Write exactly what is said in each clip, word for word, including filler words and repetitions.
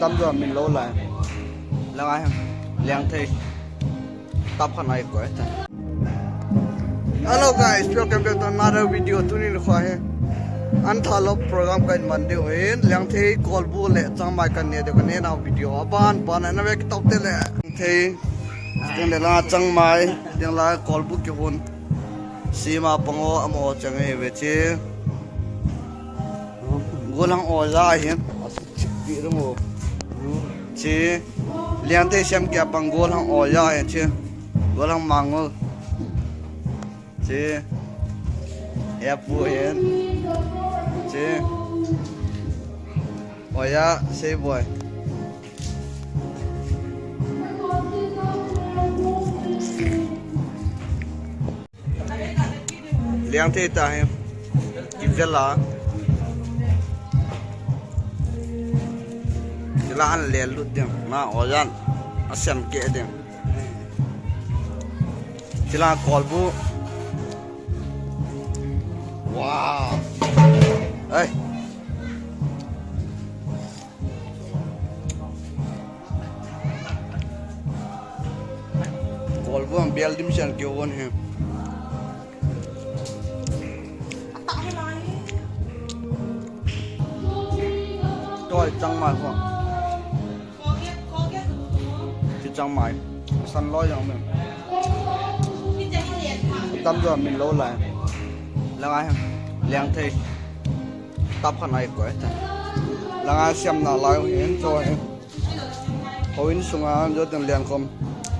Tam jo min lo lai. Langa hem. Liang thei. Tap khan ai koi ta. Hello guys, welcome back to another video. Tuni ni kho he. An tha lo program kan man deu hin. Liang thei kolbu le changmai kan ne deu kan ne nau video. Aban ban na ve kitau te le. Thei. Teng le la changmai. Teng la kolbu kihon. Sima pango amo chang he ve che. Golang o ja hin. Pi rung o. Chi. Liang te siam kia pang golang o ja hin chi. Golang mangol. Chi. Ya pu hin. Chi. O ya sei boy. Liang thei ta hi. Kivela. Chila an le lut ding. Ma ojan. Asem ke ding. Chila kolbu. Wow. Hey. Kolbu ang bial dim sian kio won he. Toi chang mai ho. Chi chang mai. San lo yang men. Tam jo min lo lai. Langa hem. Liang thei. Tap khan ai koi ta. Langa siam na lai hin cho hin. Houin sunga an jo teng lian khom.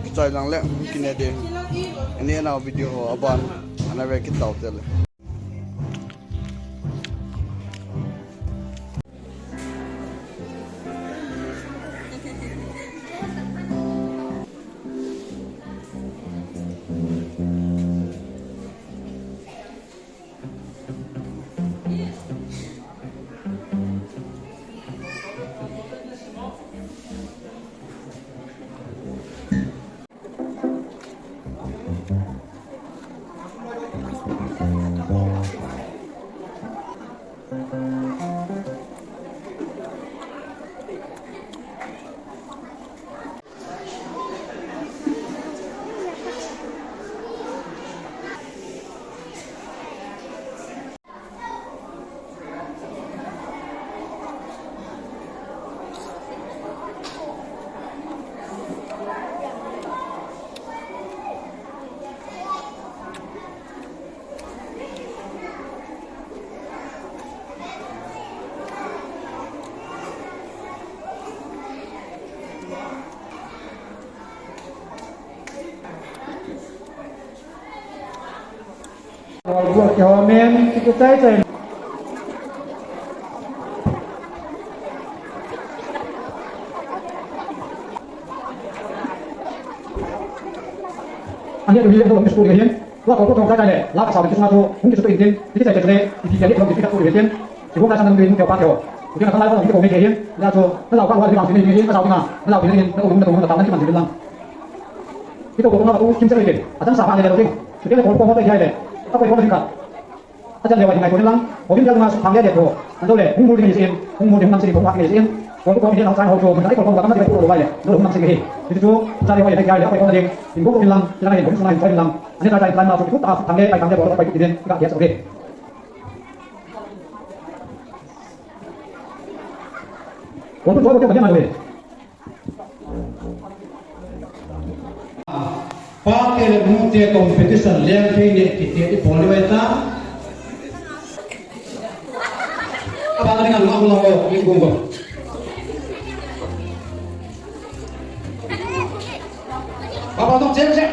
Kichai lang le, kine de. Ani anau video ho aban. Ana ve kitau te le. Buat ke homen, kita cai cai. Ane tu hile tu school ke hin, tua ko ko tong kai kai le, la ka sa ki sunga tu, hung ki su tu in tin, ki sai ke le, ki ki le ko ki ka tu in tin, ki ko ka sa nang tu in ko pa ko. Ki na ka la ko ki ko me ke hin, la tu, na la ka wa ni ma ni ni, ka sa na, na la ni ni, na ko na ko na ta na ki man ni lang. Ki to ko na ko kim sa le ke, atan sa ha le lo ke, ki le ko ko mo to ya le, ka ko ko ni ka. Ajan lewa hingai ko lang, ko bin jal ma su thang le le ko. An do le, hung mul ding in, hung mul ding nam sing ko hak ding in. Ko ko hin lang san ho ko, mun dai ko ko kam ding ko lo le. Do nam sing hi. Ti tu, ajan lewa hingai le, ko ko ding. In ko ko lang, lang in ko lang, ko lang. Ani ka dai plan ma su tu ta thang le, pai thang le ko pai ding ka dia so de. Ko ko ko ko ma le. Pate le nute competition leng thei ne kiti i pon le ta. Apa ni ngan ngam lo i gung go. Apa tu cek cek.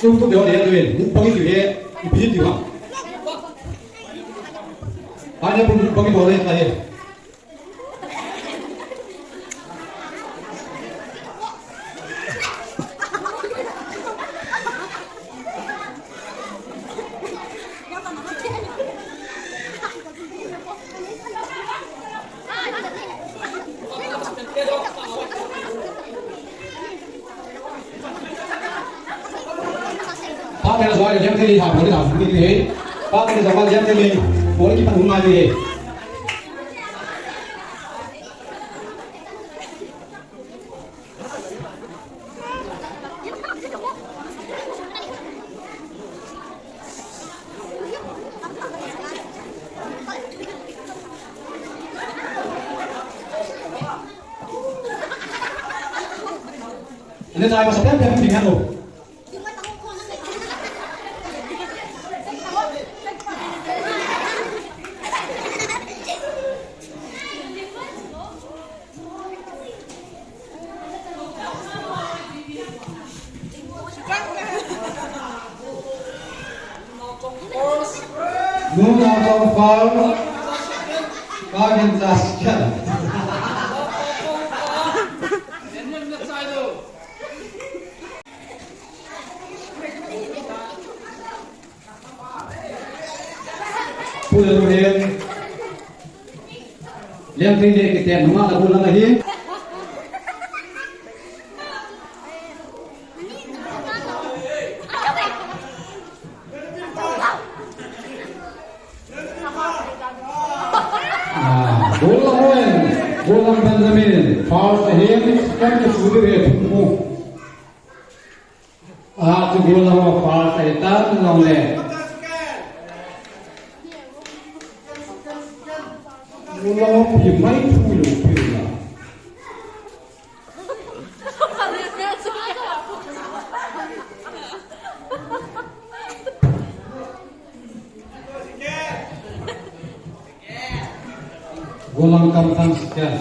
Tum tum deu le tu, mu pang tu he, ipi tu ha. Ane pun mu pang tu le ta he. Thili ha, bol ha, ni ni he. Pa ni jong ma jam ni. Bol kipan hung ngai ni he. Ane jai masa pem pem ding hanu. Nunau chong foul. Kagen Jaskial. Pu le nu hen. Lengthei le kiten nunga la bu lang ahi. Ah, Golang Owen, Golang Benjamin, first ahin, second chu Sudhir ahi, thum mu. Ah, chu Golang Owen first ahi tan long le. Golang Owen pi mai thu lo pi la. Golang Kamthang second.